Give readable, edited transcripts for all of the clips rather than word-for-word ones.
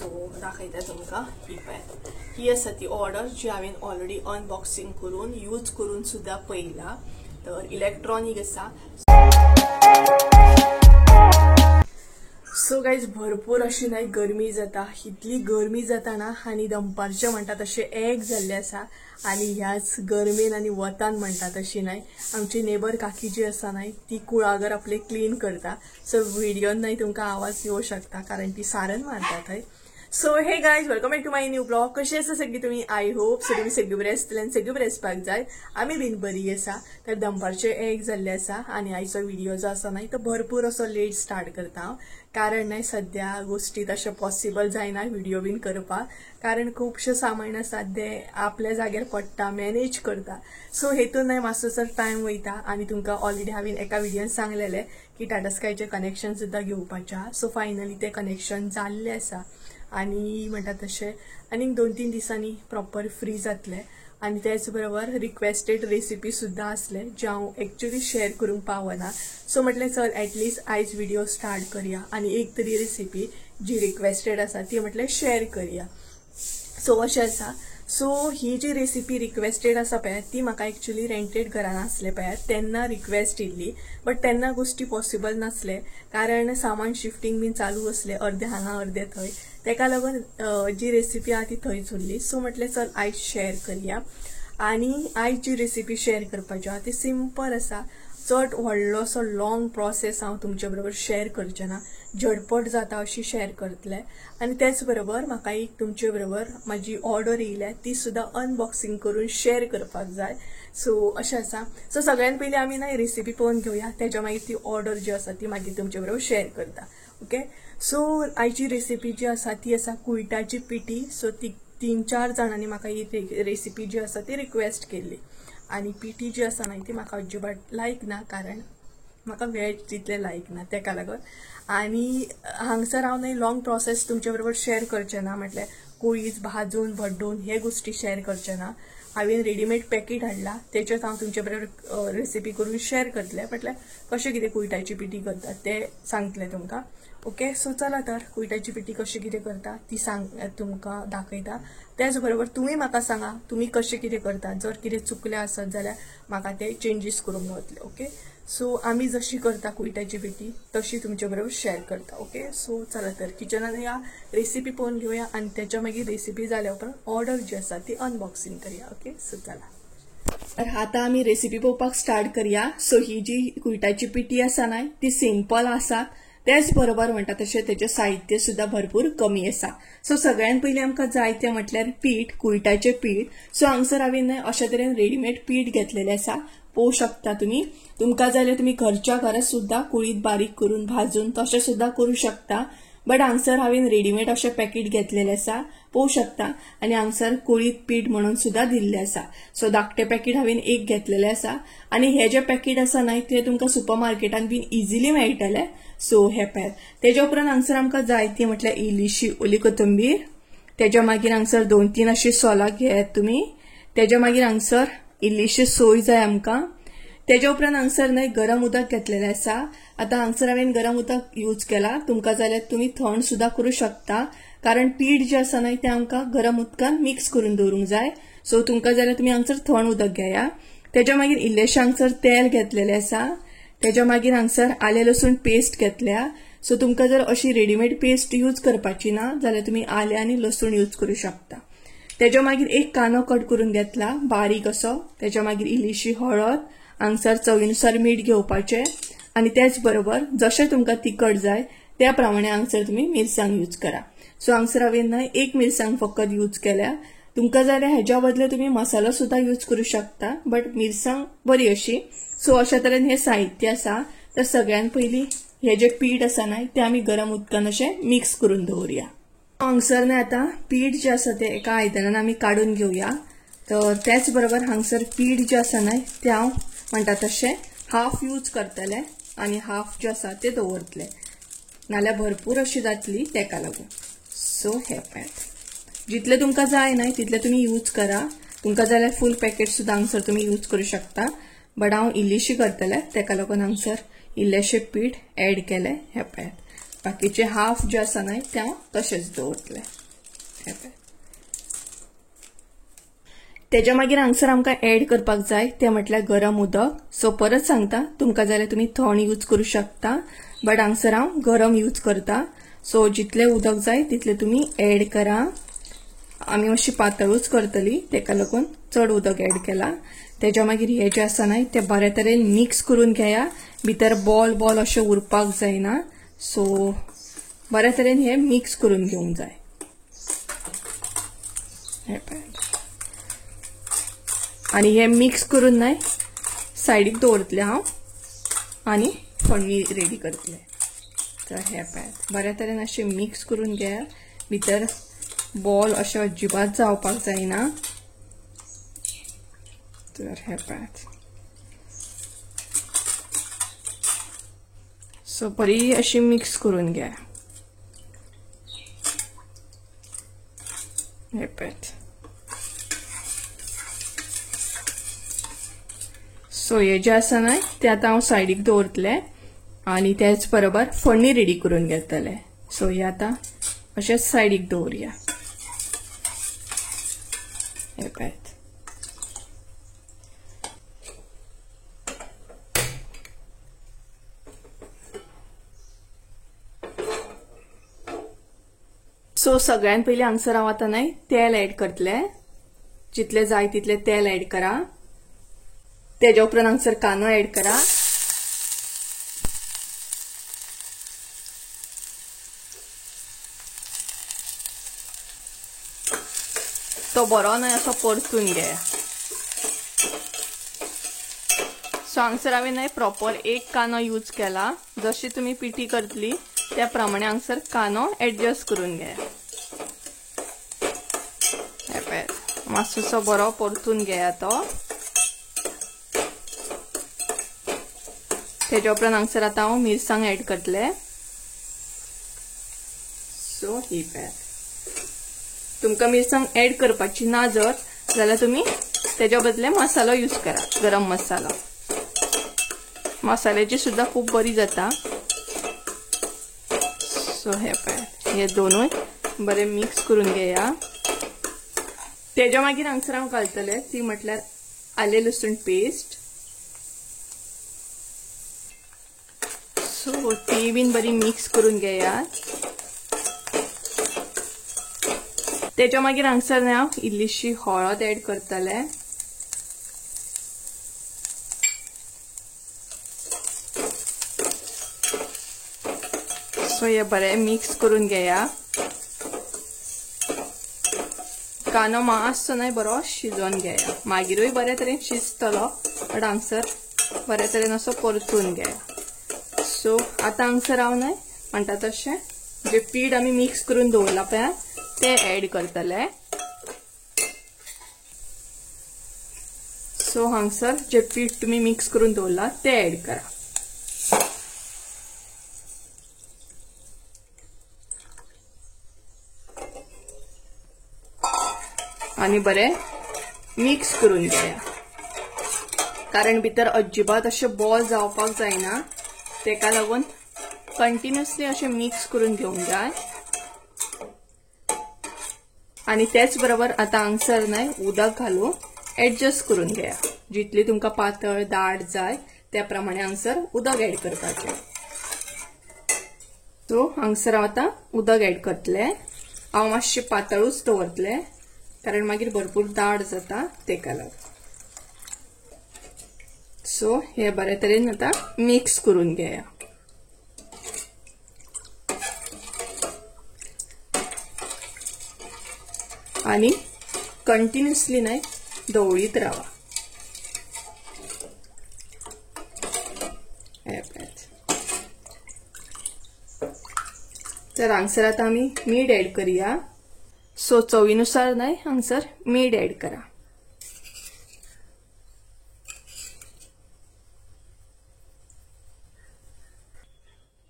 So दाखयता तुमकां ही पळयात, ही आसा ती ऑर्डर जी हांवें ऑलरेडी अनबॉक्सिंग करून यूज करून सुद्दां पळयला. तर इलेक्ट्रॉनीक आसा. सो गायज भरपूर अशी न्हय गरमी जाता, इतली गरमी जाता ना आनी दनपारचें म्हणटा तशें एक जाल्लें आसा. आनी ह्याच गरमेन आनी वतान म्हणटा तशी न्हय आमची नेबर काकी जी आसा न्हय ती कुळागर आपले क्लीन करता. सो व्हिडियोन न्हय तुमकां आवाज येवं शकता कारण ती सारन मारता थंय. So hey guys, welcome back to my new blog. कशी आसा सगळी तुमी? I hope so तुमी सगळी बरी आसतली आनी सगळी बरी आसपाक जाय. आमी बीन बरी आसा. तर दनपारचें एक जाल्लें आसा आनी आयचो व्हिडियो जो आसा न्हय तो भरपूर असो लेट स्टार्ट करता हांव, कारण न्हय सद्या गोश्टी तशें पॉसिबल जायना व्हिडियो बीन करपाक, कारण खुबशे सामान आसा ते आपल्या जाग्यार पडटा, मॅनेज करता. सो हेतून न्हय मातसो सर टायम वयता. आनी तुमकां ऑलरेडी हांवें एका व्हिडियोन सांगलेलें की टाटा स्कायचें कनेक्शन सुद्दां घेवपाचें आहा. सो फायनली तें कनेक्शन जाल्लें आसा आनी म्हणटा तशें आनीक 2-3 दिसांनी प्रॉपर फ्री जातलें. आनी तेच बरोबर रिक्वेस्टेड रेसिपी सुद्दां आसले जे हांव एक्चुअली शेअर करूंक पावना. सो म्हटलें चल एटलिस्ट आयज व्हिडियो स्टार्ट करया आनी एक तरी रेसिपी जी रिक्वेस्टेड आसा ती म्हटलें शेअर करया. सो अशें आसा. सो ही जी रेसिपी रिक्वेस्टेड आसा पळय ती म्हाका एक्चुअली रेंटेड घरान आसले पळय तेन्ना रिक्वेस्ट येयल्ली, बट तेन्ना गोश्टी पॉसिबल नासले कारण सामान शिफ्टींग बीन चालू आसलें, अर्दें हांगा अर्दें थंय, तेका लागून जी रेसिपी आहा ती थंयच उरली. सो म्हटलें चल आयज शेअर करया. आनी आयज जी रेसिपी शेअर करपाची आहा ती सिंपल आसा, चड व्हडलो असो लॉंग प्रोसेस हांव तुमचे बरोबर शेअर करचें ना, झटपट जाता अशी शेअर करतलें. आनी तेच बरोबर म्हाका एक तुमचे बरोबर म्हाजी ऑर्डर येयल्या ती सुद्दां अनबॉक्सिंग करून शेअर करपाक जाय. सो अशें आसा. सो सगळ्यान पयलीं आमी न्हय रेसिपी पळोवन घेवया, तेच्या मागीर ती ऑर्डर जी आसा ती मागीर तुमचे बरोबर शेअर करता. ओके, सो आयची रेसिपी जी आसा ती आसा कुयटाची पिठी. सो ती 3-4 जाणांनी म्हाका ही रेसिपी जी आसा ती रिक्वेस्ट केल्ली. आनी पिठी जी आसा न्हय ती म्हाका अजिबात लायक ना, कारण म्हाका वेज तितलें लायक ना तेका लागून. आनी हांगसर हांव न्हय लॉंग प्रोसेस तुमचे बरोबर शेअर करचें ना, म्हटल्यार कुळीच भाजून भड्डून हे गोश्टी शेअर करचें ना. हांवें रेडीमेड पॅकेट हाडला तेचेच हांव तुमचे बरोबर रेसिपी करून शेअर करतलें, म्हटल्यार कशें कितें कुयटाची पिठी करतात तें सांगतलें तुमकां. ओके, सो चला तर कुयटाची पिठी कशी कितें करता ती सांग तुमकां दाखयता. त्याच बरोबर तुमी म्हाका सांगा तुमी कशें कितें करता, जर कितें चुकलें आसत जाल्यार म्हाका ते चेंजीस करूंक गावतले. ओके, सो आमी जशी करता कुयटाची पिठी तशी तुमचे बरोबर शेअर करता. ओके, सो चला तर किचनान या रेसिपी पळोवन घेवया आनी तेच्या मागीर रेसिपी जाल्या उपरांत ऑर्डर जी आसा ती अनबॉक्सिंग करया. ओके, सो चला तर आतां आमी रेसिपी पळोवपाक स्टार्ट करया. सो ही जी कुयटाची पिठी आसा न्हय ती सिंपल आसा, तेच बरोबर म्हणटा तशें तेचें साहित्य सुद्दां भरपूर कमी आसा. सो सगळ्यान पयलीं आमकां जाय तें म्हटल्यार पीठ, कुयटाचें पीठ. सो हांगसर हांवें न्हय अशे तरेन रेडीमेड पीठ घेतलेलें आसा, पळोवंक शकता तुमी. तुमकां जाल्यार तुमी घरच्या घरात सुद्दां कुळीत बारीक करून भाजून तशें सुद्दां करूं शकता, बट हांगसर हांवें रेडीमेड अशें पॅकेट घेतलेलें आसा, पळोवंक शकता. आनी हांगसर कुळीत पीठ म्हणून सुद्दां दिल्लें आसा. सो धाकटें पॅकेट हांवें एक घेतलेलें आसा. आनी हे जे पॅकेट आसा न्हय ते तुमकां सुपर मार्केटान बीन इजिली मेळटले. सो हे पळयात. तेच्या उपरांत हांगसर आमकां जाय ती म्हटल्यार इल्लीशी ओली कोथंबीर, तेच्या मागीर हांगसर 2-3 अशी सोलां घेयात तुमी, तेच्या मागीर हांगसर इल्लीशी सोय जाय आमकां. तेच्या उपरांत हांगसर न्हय गरम उदक घेतलेलें आसा. आतां हांगसर हांवें गरम उदक यूज केला, तुमकां जाल्यार तुमी थंड सुद्दां करूं शकता, कारण पीठ जें आसा न्हय तें आमकां गरम उदकान मिक्स करून दवरूंक जाय. सो तुमकां जाल्यार तुमी हांगसर थंड उदक घेया. तेच्या मागीर इल्लेशें हांगसर तेल घेतलेलें आसा. तेच्या मागीर हांगसर आलें लसूण पेस्ट घेतल्या. सो तुमकां जर अशी रेडीमेड पेस्ट यूज करपाची ना जाल्यार तुमी आलें आनी लसूण यूज करूं शकता. तेच्या मागीर एक कांदो कट करून घेतला बारीक असो, तेच्या मागीर इल्लीशी हळद, हांगसर चवीनुसार मीठ घेवपाचें. आनी तेच बरोबर जशें तुमकां तिखट जाय त्या प्रमाणे हांगसर तुमी मिरसांग यूज करा. सो हांगसर हांवें न्हय एक मिरसांग फकत यूज केल्या. तुमकां जाल्यार हेज्या बदले तुमी मसालो सुद्दां यूज करूं शकता, बट मिरसांग बरी अशी. सो अशा तरेन हें साहित्य आसा. तर सगळ्यान पयलीं हें जें पीठ आसा न्हय तें आमी गरम उदकान अशें मिक्स करून दवरुया. हांगसर न्हय आतां पीठ जें आसा तें एका आयदनान आमी काडून घेवया. तर त्याच बरोबर हांगसर पीठ जें आसा न्हय तें हांव म्हणटा तशें हाफ यूज करतलें आनी हाफ जें आसा तें दवरतलें, नाल्यार भरपूर अशी जातली तेका लागून. सो हें पळयात, जितलें तुमकां जाय न्हय तितलें तुमी यूज करा. तुमकां जाल्यार फूल पॅकेट सुद्दां हांगसर तुमी यूज करूं शकता, बट हांव इल्लीशी करतलें तेका लागून हांगसर इल्लेशें पीठ एड केलें. हें पळयात, बाकीचे हाफ जे आसा न्हय ते हांव तशेंच दवरतलें. तेज्या मागीर हांगसर आमकां एड करपाक जाय तें म्हटल्यार गरम उदक. सो परत सांगता, तुमकां जाल्यार तुमी थंड यूज करूं शकता, बट हांगसर हांव गरम यूज करता. सो जितलें उदक जाय तितलें तुमी एड करा. आमी मातशी पातळूच करतली, तेका लागून चड उदक एड केला. तेज्या मागीर हे जे आसा न्हय ते बरे तरेन मिक्स करून घेया. भितर बॉल बॉल अशें उरपाक जायना. सो बरे तरेन हे मिक्स करून घेवंक जाय. आनी हे मिक्स करून न्हय सायडीक दवरतलें हांव आनी फोडणी रेडी करतलें. तर हे पळयात बऱ्या तरेन अशें मिक्स करून घेया. भितर बॉल अशें अजिबात जावपाक जायना. तर हे पळयात, सो बरी अशी मिक्स करून घ्या. हे पळयात. सो हे जे आसा न्हय ते आतां हांव सायडीक दवरतलें आनी तेच बरोबर फोडणी रेडी करून घेतलें. सो हे आतां अशेंच सायडीक दवरुया. हे पळयात. सो सगळ्यान पयलीं हांगसर हांव आतां न्हय तेल एड करतलें. जितलें जाय तितलें तेल एड करा. तेज्या उपरांत हांगसर कांदो एड करा. तो बरो न्हय असो परतून घे. सो हांगसर हांवें न्हय प्रॉपर एक कांदो यूज केला. जशी तुमी पिठी करतली त्या प्रमाणे हांगसर कांदो एडजस्ट करून घे. मातसो बरो परतून घेया तो. तेज्या उपरांत हांगसर आतां हांव मिरसांग एड करतलें. सो ही पळयात, तुमकां मिरसांग एड करपाची ना जर जाल्यार तुमी तेज्या बदले मसालो यूज करा, गरम मसालो. मसाल्याची सुद्दां खूब बरी जाता. सो हे पळयात, हे दोनूय बरे मिक्स करून घेया. तेज्या मागीर हांगसर हांव घालतलें ती म्हटल्यार आलें लसूण पेस्ट. सो ती बीन बरी मिक्स करून घेयात. तेज्या मागीर हांगसर न्हय हांव इल्लीशी हळद एड करतलें. सो हे बरें मिक्स करून घेया. कांदो मातसो न्हय बरो शिजोवन घेया. मागीरूय बरे तरेन शिजतलो, बट हांगसर बरे तरेन असो परतून घेया. सो आतां हांगसर हांव न्हय म्हणटा तशें जे पीठ आमी मिक्स करून दवरलां पळय ते एड करतले. सो हांगसर जे पीठ तुमी मिक्स करून दवरलां ते एड करा. आनी बरें मिक्स करून घेया, कारण भितर अजिबात अशें बॉल जावपाक जायना. तेका लागून कंटिन्युअसली अशें मिक्स करून घेवंक जाय. आनी तेच बरोबर आतां हांगसर न्हय उदक घालून एडजस्ट करून घेया. जितली तुमकां पातळ दाट जाय त्या प्रमाणे हांगसर उदक एड करपाचें. सो हांगसर हांव आतां उदक एड करतलें. हांव मातशें पातळूच दवरतलें, कारण मागीर भरपूर दाट जाता तेका लागून. सो हे बरे तरेन आतां मिक्स करून घेया. आनी कंटिन्युअसली न्हय ढवळीत रावा. तर हांगसर आतां आमी मीठ एड करूया. सो चवीनुसार न्हय हांगसर मीठ एड करा.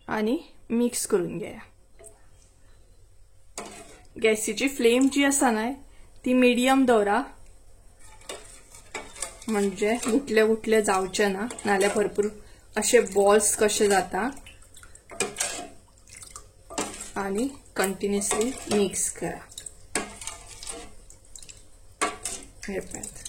आनी मिक्स करून घेया. गॅसीची फ्लेम जी आसा न्हय ती मिडियम दवरा, म्हणजे गुटले गुटले जावचे ना, नाल्यार भरपूर अशे बॉल्स कशे जाता. आणि कंटिन्युअसली मिक्स करा. हे पळयात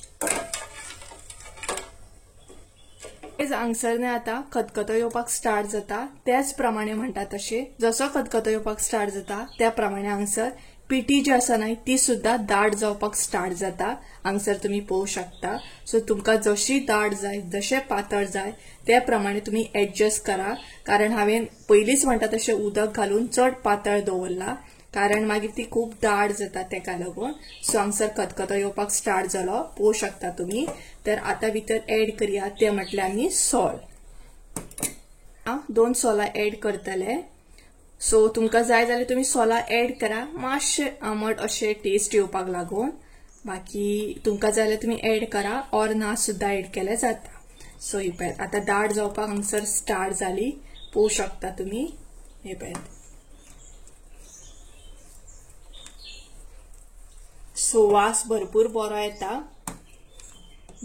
हांगसर आतां खतखतो येवपाक स्टार्ट जाता. त्याच प्रमाणे म्हणटा तशें जसो खतखतो येवपाक स्टार्ट जाता त्या प्रमाणे हांगसर पिठी जी आसा न्हय ती सुद्दां दाट जावपाक स्टार्ट जाता. हांगसर तुमी पळोवंक शकता. सो तुमकां जशी दाट जाय जशें पातळ जाय त्या प्रमाणे तुमी एडजस्ट करा, कारण हांवें पयलींच म्हणटा तशें उदक घालून चड पातळ दवरला, कारण मागीर ती खूब दाट जाता तेका लागून. सो हांगसर खतखतो येवपाक स्टार्ट जालो, पळोवंक शकता तुमी. तर आतां भितर एड करया ते म्हटल्यार आमी सोल. 2 सोलां एड करतले. सो तुमकां जाय जाल्यार तुमी सोलां एड करा, मातशें आमट अशें टेस्ट येवपाक लागून. बाकी तुमकां जाय जाल्यार तुमी एड करा ऑर ना सुद्दां एड केल्यार जाता. सो ही पळयात आतां दाट जावपाक हांगसर स्टार्ट जाली, पळोवंक शकता तुमी. हे पळयात. सो वास भरपूर बरो येता.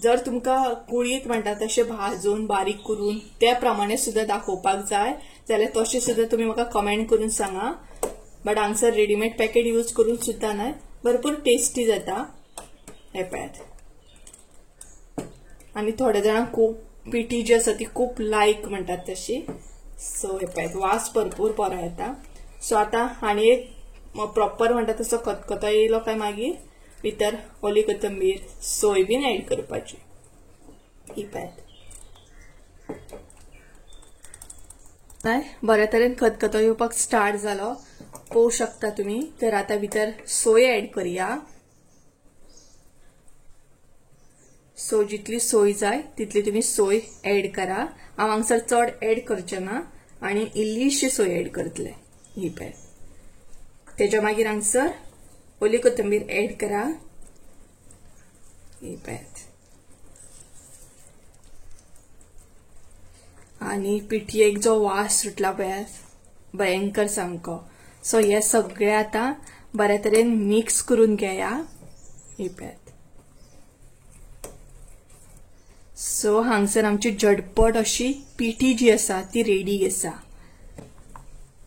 जर तुमकां कुळीत म्हणटा तशें भाजून बारीक करून त्या प्रमाणे सुद्दां दाखोवपाक जाय जाल्यार तशें सुद्दां तुमी म्हाका कमेंट करून सांगा. बट हांगसर रेडीमेड पॅकेट यूज करून सुद्दां न्हय भरपूर टेस्टी जाता. हे पळयात. आनी थोड्या जाणांक खूब पिठी जी आसा ती खूब लायक म्हणटात तशी. सो हे पळयात वास भरपूर बरो येता. सो आतां आनी एक प्रॉपर म्हणटा तसो खतखतो येयलो काय मागीर भितर ओली कोथंबीर सोय बीन एड करपाची. ही पळयात बऱ्या तरेन खतखतो येवपाक स्टार्ट जालो, पळोवंक शकता तुमी. तर आतां भितर सोय एड करया. सो जितली सोय जाय तितली तुमी सोय एड करा. हांव हांगसर चड एड करचें ना आनी इल्लीशी सोय एड करतले. ही पळयात. तेच्या मागीर हांगसर ओली कोथंबीर एड करा. ही पळयात. आनी पिठयेक जो वास सुटला पळयात भयंकर सामको. सो हे सगळे आतां बऱ्या तरेन मिक्स करून घेया. ही पळयात. सो हांगसर आमची झटपट अशी पिठी जी आसा ती रेडी आसा.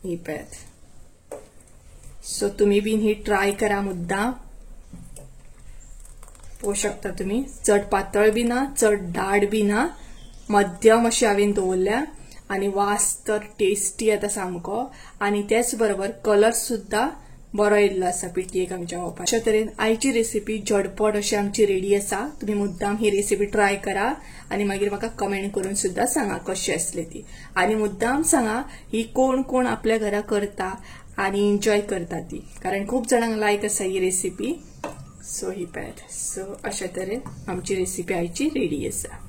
ही पळयात. सो तुमी बीन ही ट्राय करा मुद्दाम. पळोवंक शकता तुमी चड पातळ बी ना चड दाट बी ना, मध्यम अशी हांवें दवरल्या. आनी वास तर टेस्टी येता सामको. आनी तेच बरोबर कलर सुद्दां बरो येयल्लो आसा पिठयेक आमच्या वापर. अशा तरेन आयची रेसिपी झटपट अशी आमची रेडी आसा. तुमी मुद्दाम ही रेसिपी ट्राय करा आनी मागीर म्हाका कमेंट करून सुद्दां सांगा कशी आसली ती. आनी मुद्दाम सांगा ही कोण कोण आपल्या घरा करता आनी एन्जॉय करता ती, कारण खूब जाणांक लायक आसा ही रेसिपी. सो ही पळयात. सो अशा तरेन आमची रेसिपी आयची रेडी आसा.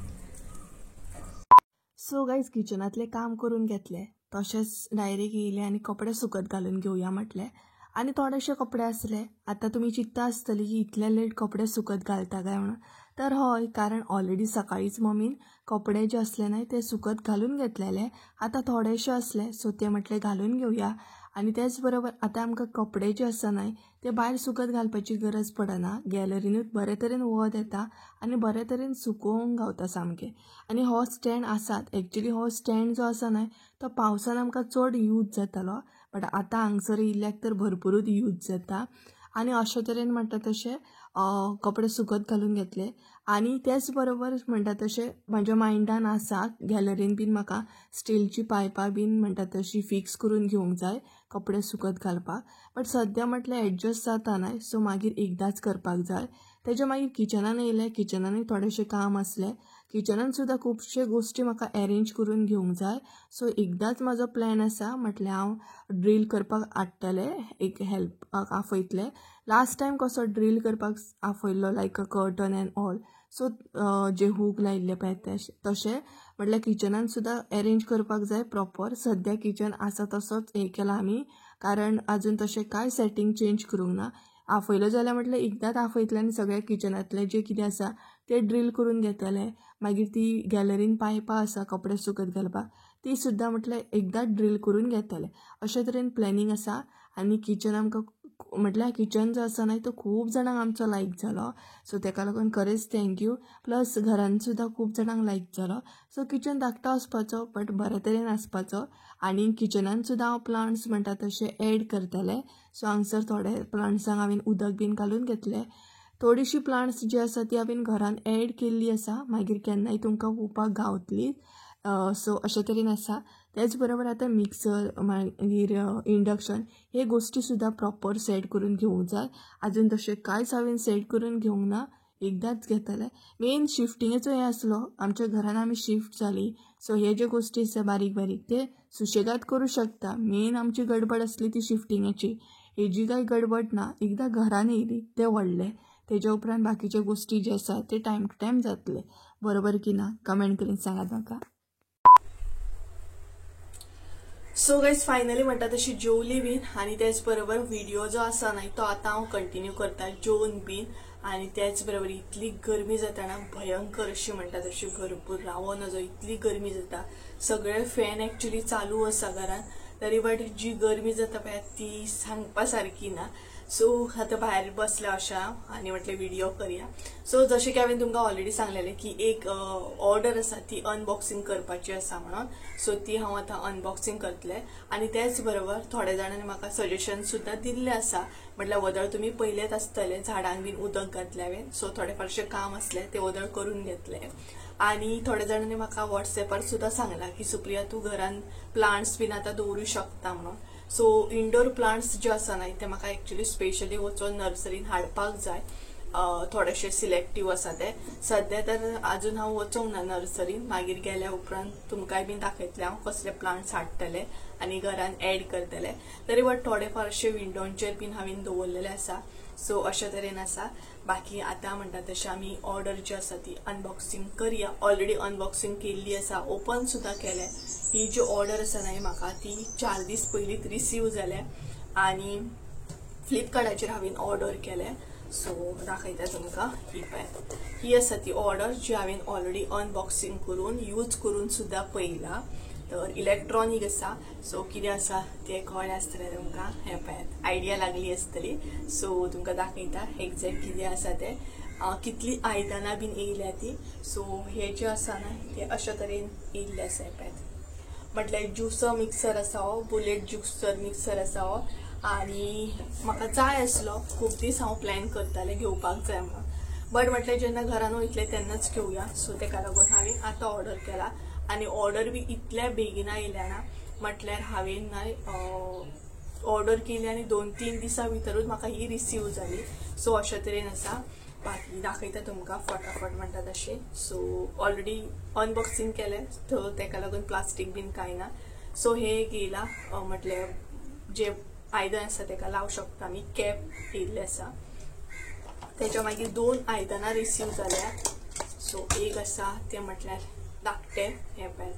सो गायज किचनांतलें काम करून घेतलें, तशेंच डायरेक्ट येयलें आनी कपडे सुकत घालून घेवया म्हटलें. आनी थोडेशे कपडे आसले. आतां तुमी चिंत्ता आसतली की इतले लेट कपडे सुकत घालता काय म्हणून, तर हय, कारण ऑलरेडी सकाळीच मम्मीन कपडे जे आसले न्हय ते सुकत घालून घेतलेले. आतां थोडेशे आसले सो ते म्हटलें घालून घेवया. आनी तेच बरोबर आतां आमकां कपडे जे आसा न्हय ते भायर सुकत घालपाची गरज पडना. गॅलरीनूच बरे तरेन वत येता आनी बरे तरेन सुकोवंक गावता सामकें. आनी हो स्टँड आसात, एक्चुली हो स्टँड जो आसा न्हय तो पावसान आमकां चड यूज जातालो, बट आतां हांगसर येयल्ल्याक तर भरपुरूच यूज जाता. आनी अशे तरेन म्हणटा तशें कपडे सुकत घालून घेतले. आनी तेच बरोबर म्हणटा तशें म्हाज्या मायंडान आसा गॅलरीन बीन म्हाका स्टीलची पायपां बीन म्हणटा तशी फिक्स करून घेवंक जाय कपडे सुकत घालपाक. बट सद्या म्हटल्यार एडजस्ट जाता न्हय, सो मागीर एकदांच करपाक जाय. तेज्या मागीर किचनान येयलें, किचनानूय थोडेशें काम आसलें. किचनान सुद्दां खुबशे गोश्टी म्हाका एरेंज करून घेवंक जाय. सो एकदांच म्हाजो प्लॅन आसा म्हटल्यार हांव ड्रील करपाक हाडटलें, एक हेल्पाक आपयतलें. लास्ट टायम कसो ड्रील करपाक आपयल्लो like a curtain and all, so जे हूक लायिल्ले पळय तशें म्हटल्यार किचनान सुद्दां एरेंज करपाक जाय प्रॉपर. सद्या किचन आसा तसोच हें केला आमी, कारण आजून तशें कांय सेटींग चेंज करूंक ना. आपयलो जाल्यार म्हटल्यार एकदांच आपयतलें आनी सगळें किचनांतलें जें कितें आसा तें ड्रील करून घेतलें. मागीर ती गॅलरीन पायपां आसा कपडे सुकत घालपाक ती सुद्दां म्हटल्यार एकदांच ड्रील करून घेतलें. अशे तरेन प्लॅनिंग आसा. आनी किचन आमकां म्हटल्यार किचन जो आसा न्हय तो खूब जाणांक आमचो लायक जालो. सो तेका लागून खरेंच thank you. Plus घरान सुद्दां खूब जाणांक लायक जालो. सो किचन धाकटो आसपाचो बट बरे तरेन आसपाचो. आनी किचनान सुद्दां हांव प्लांट्स म्हणटा तशें एड करतलें. सो हांगसर थोडे प्लांट्सांक हांवें उदक बीन घालून घेतलें. थोडीशीं प्लांट्स जी आसा ती हांवें घरान एड केल्ली आसा, मागीर केन्नाय तुमकां पळोवपाक गावतली. सो अशे तरेन आसा. तेच बरोबर आतां मिक्सर मागीर इंडक्शन हे गोश्टी सुद्दां प्रॉपर सेट करून घेवंक जाय. आजून तशें कांयच हांवें सेट करून घेवंक ना, एकदांच घेतलें. मेन शिफ्टिंगेचो हें आसलो, आमच्या घरान आमी शिफ्ट जाली. सो हे जे गोश्टी आसा बारीक बारीक ते सुशेगाद करूं शकता. मेन आमची गडबड आसली ती शिफ्टिंगाची. हेजी कांय गडबड ना, एकदां घरान येयली तें व्हडलें, तेज्या उपरांत बाकीच्यो गोश्टी जे आसा ते टायम टू टायम जातले. बरोबर की ना कमेंट करून सांगात म्हाका. सो गायज फायनली म्हणटा तशी जेवली बीन आनी तेच बरोबर व्हिडिओ जो आसा न्हय तो आतां हांव कंटिन्यू करता जेवन बीन. आनी तेच बरोबर इतली गरमी जाता ना भयंकर अशी म्हणटा तशी, भरपूर रावो नजो इतली गरमी जाता. सगळे फॅन एक्चुली चालू आसा घरान तरी बट जी गरमी जाता पळय ती सांगपा सारकी ना. सो आतां भायर बसल्या अशें हांव आनी म्हटलें व्हिडिओ करया. सो जशें की हांवें तुमकां ऑलरेडी सांगलेलें की एक ऑर्डर आसा ती अनबॉक्सिंग करपाची आसा म्हणून. सो ती हांव आतां अनबॉक्सिंग करतलें. आनी तेच बरोबर थोड्या जाणांनी म्हाका सजेशन सुद्दां दिल्लें आसा, म्हटल्यार वदळ तुमी पयलेच आसतले झाडांक बीन उदक घातलें हांवें. सो थोडे फारशें काम आसलें तें वदळ करून घेतलें. आनी थोड्या जाणांनी म्हाका वॉट्सॅपार सुद्दां सांगलां की सुप्रिया तूं घरान प्लांट्स बीन आतां दवरूं शकता म्हणून. सो इंडोर प्लांट्स जे आसा न्हय ते म्हाका एक्चुली स्पेशली वचोन नर्सरीन हाडपाक जाय. थोडेशे सिलेक्टीव आसा ते सद्या तर अजून हांव वचोंक ना नर्सरीन, मागीर गेल्या उपरांत तुमकांय बीन दाखयतलें हांव कसले प्लांट्स हाडटले आनी घरान एड करतले. तरी बट थोडे फारशे विंडोंचेर बीन हांवें दवरलेले आसा. सो अशे तरेन आसा. बाकी आतां म्हणटा तशें आमी ऑर्डर जी आसा ती अनबॉक्सिंग करया. ऑलरेडी अनबॉक्सिंग केल्ली आसा, ओपन सुद्दां केलें. ही जी ऑर्डर आसा न्हय म्हाका ती 4 दीस पयलींच रिसीव जाल्या आनी फ्लिपकार्टाचेर हांवें ऑर्डर केलें. सो दाखयता तुमकां ही पळय, ही आसा ती ऑर्डर जी हांवें ऑलरेडी अनबॉक्सिंग करून यूज करून सुद्दां पळयला. तर इलेक्ट्रॉनीक आसा, सो कितें आसा तें कळ्ळें आसतलें तुमकां. हें पळयात, आयडिया लागली आसतली. सो तुमकां दाखयता एग्जॅक्ट कितें आसा तें, कितली आयदनां बीन येयल्या ती. सो हे जे आसा न्हय ते अशा तरेन येयल्ले आसा. हें पळयात, म्हटल्यार ज्युसर मिक्सर आसा हो, बुलेट ज्युसर मिक्सर आसा हो. आनी म्हाका जाय आसलो, खूब दीस हांव प्लॅन करतालें घेवपाक जाय म्हणून, बट म्हटलें जेन्ना घरान वयतलें तेन्नाच घेवया. सो तेका लागून हांवें आतां ऑर्डर केला. आनी ऑर्डर बी इतल्या बेगीन आयल्या ना, म्हटल्यार हांवें न्हय ऑर्डर केली आनी 2-3 दिसां भितरूच म्हाका ही रिसीव जाली. सो अशे तरेन आसा. बाकी दाखयता तुमकां फटाफट म्हणटा तशें. सो ऑलरेडी अनबॉक्सिंग केलें, सो तेका लागून प्लास्टीक बीन कांय ना. सो हे येयला म्हटल्यार जे आयदन आसा तेका लावंक शकता आमी, कॅप येयल्लें आसा. तेच्या मागीर 2 आयदनां रिसीव जाल्या. सो एक आसा तें म्हटल्यार धाकटें, हें पळय,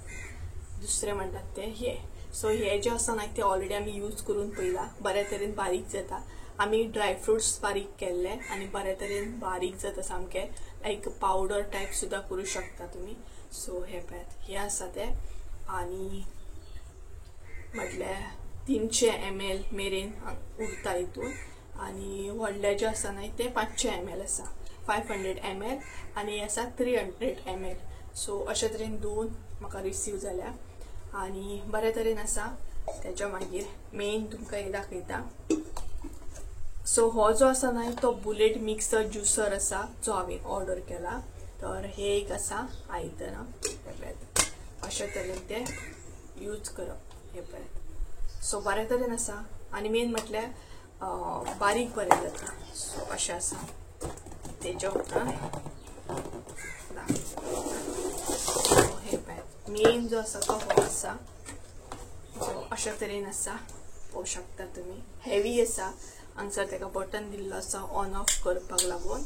दुसरें म्हणटात तें हें. सो हे जे आसा न्हय ते ऑलरेडी आमी यूज करून पळयला, बऱ्या तरेन बारीक जाता. आमी ड्राय फ्रुट्स बारीक केल्ले आनी बऱ्या तरेन बारीक जाता सामकें, लायक पावडर टायप सुद्दां करूं शकता तुमी. सो हें पळयात, हें आसा तें. आनी म्हटल्यार 300 ml मेरेन उरता हितून. आनी व्हडलें जें आसा न्हय तें 500 ml आसा, 500 ml, आनी आसा 300 ml. सो अशे तरेन 2 म्हाका रिसीव जाल्या आनी बरे तरेन आसा. तेच्या मागीर मेन तुमकां हें दाखयता. सो हो जो आसा न्हय तो बुलेट मिक्सर ज्युसर आसा जो हांवें ऑर्डर केला. तर हे एक आसा आयदनां, अशे तरेन ते यूज करप. हें पळयात, सो बरे तरेन आसा आनी मेन म्हटल्यार बारीक बरें जाता. सो अशें आसा. तेच्या उपरांत हे पळयात, मेन जो आसा तो हो आसा. सो अशा तरेन आसा, पळोवंक शकता तुमी. हेवी आसा, हांगसर तेका बटन दिल्लो आसा ऑन ऑफ करपाक लागून.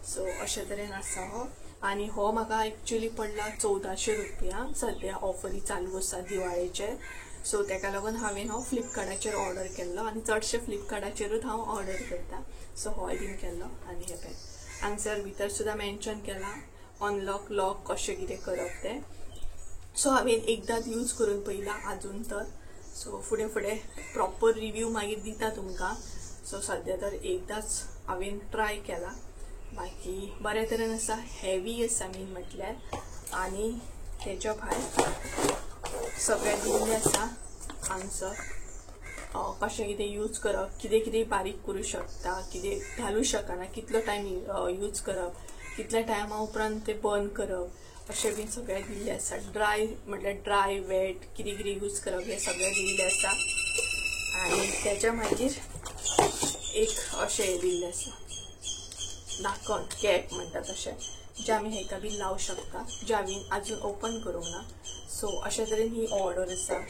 सो अशे तरेन आसा हो. आनी हो म्हाका एक्चुली पडला 1400 रुपया, सद्या ऑफरी चालू आसा दिवाळेचे. सो तेका लागून हांवें हो फ्लिपकार्टाचेर ऑर्डर केल्लो आनी चडशे फ्लिपकार्टाचेरूच हांव ऑर्डर करता. सो होय बीन केल्लो. आनी हे पळय, हांगसर भितर सुद्दां मेन्शन केलां अनलॉक लॉक कशें कितें करप तें. सो हांवें एकदांच यूज करून पळयला आजून तर. सो फुडें फुडें प्रॉपर रिव्यू मागीर दिता तुमकां. सो सद्या तर एकदांच हांवें ट्राय केला, बाकी बरे तरेन आसा, हेवी आसा मेन म्हटल्यार. आनी तेच्या भायर सगळें दिल्लें आसा हांगसर कशें कितें यूज करप, कितें कितें बारीक करूं शकता, कितें घालूं शकना, कितलो टायम यूज करप, कितल्या टायमा उपरांत तें बंद करप, अशें बीन सगळें दिल्लें आसा. ड्राय म्हटल्यार ड्राय वेट कितें कितें यूज करप हें सगळें दिल्लें आसा. आनी तेच्या मागीर एक अशें दिल्लें आसा धाकण, कॅप म्हणटा तशें, जें आमी हेका बी लावं शकता, जें हांवें आजून ओपन करूंक ना. सो अशे तरेन ही ऑर्डर आसा.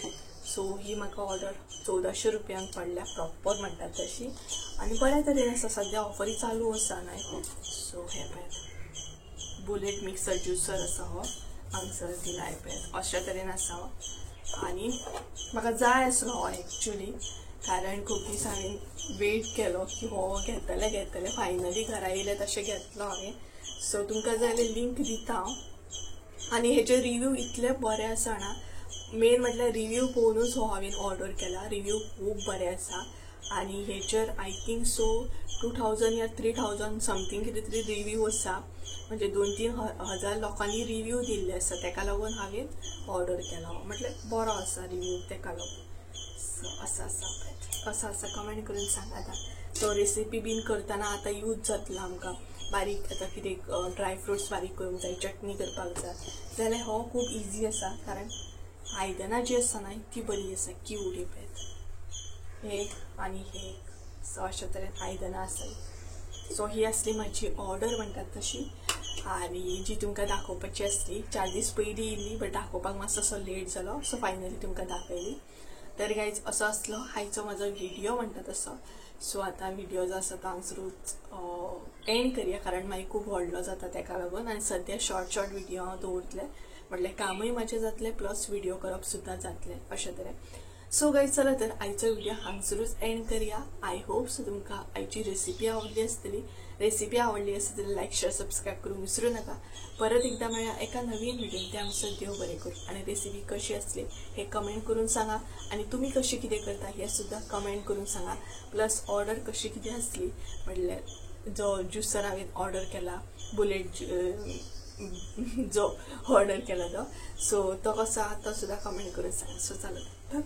सो ही म्हाका ऑर्डर 1400 रुपयांक पडल्या प्रॉपर म्हणटात तशी, आनी बऱ्या तरेन आसा. सद्या ऑफरी चालू आसा न्हय. सो हे पळयात बुलेट मिक्सर ज्युसर आसा हो, हांगसर दिला हे पळयात अशा तरेन आसा हो. आनी म्हाका जाय आसलो हो एक्चुली, कारण खूब दीस हांवें वेट केलो की हो घेतले घेतले, फायनली घरा येयले तशें घेतलो हांवें. सो तुमकां जाय जाल्यार लिंक दिता हांव. आनी हेजे रिव्यू इतले बरे आसा ना, मेन म्हटल्यार रिव्यू पळोवनूच हो हांवें ऑर्डर केला. रिव्यू खूब बरे आसा आनी हेचेर I think so 2000 या 3000 समथींग कितें तरी रिव्यू आसा, म्हणजे 2-3 हजार लोकांनी रिव्यू दिल्ले आसा, तेका लागून हांवें ऑर्डर केला. म्हटल्यार बरो आसा रिव्यू तेका लागून. सो असो आसा, असो आसा, कमेंट करून सांगात. सो रेसिपी बीन करतना आतां यूज जातलो आमकां, बारीक आतां कितें ड्राय फ्रुट्स बारीक करूंक जाय, चटणी करपाक जाय जाल्यार हो खूब इजी आसा, कारण आयदनां जी आसा न्हय ती बरी आसा, क्यूट ही पळयात हे एक आनी हे एक. सो अशा तरेन आयदनां आसा. सो ही आसली म्हाजी ऑर्डर म्हणटात तशी, आनी जी तुमकां दाखोवपाची आसली. 4 दीस पयलीं येयल्ली, बट दाखोवपाक मातसो असो लेट जालो. सो फायनली तुमकां दाखयली. तर गायज असो आसलो आयचो म्हाजो व्हिडियो म्हणटा तसो. सो आतां व्हिडियो जो आसा तो हांगसरूच एंड करया, कारण मागीर खूब व्हडलो जाता तेका लागून. आनी सद्या शॉर्ट शॉर्ट व्हिडियो हांव दवरतलें, म्हटल्यार कामूय म्हाजें जातलें प्लस व्हिडियो करप सुद्दां जातलें अशें तरेन. सो गायज चला तर आयचो व्हिडियो हांगसरूच एंड करया. I hope so तुमकां आयची रेसिपी आवडली आसतली. रेसिपी आवडली आसत जाल्यार लायक शेअर सबस्क्रायब करूंक विसरूं नाका. परत एकदां मेळया एका नवीन व्हिडियोन, ते आमचो देव बरें करूं. आनी रेसिपी कशी आसली हे कमेंट करून सांगा, आनी तुमी कशी कितें करता हें सुद्दां कमेंट करून सांगा. प्लस ऑर्डर कशी कितें आसली, म्हटल्यार जो ज्युसर हांवें ऑर्डर केला, बुलेट जो ऑर्डर केला तो, सो तो कसो आहा तो सुद्दां कमेंट करून सांगा. सो चला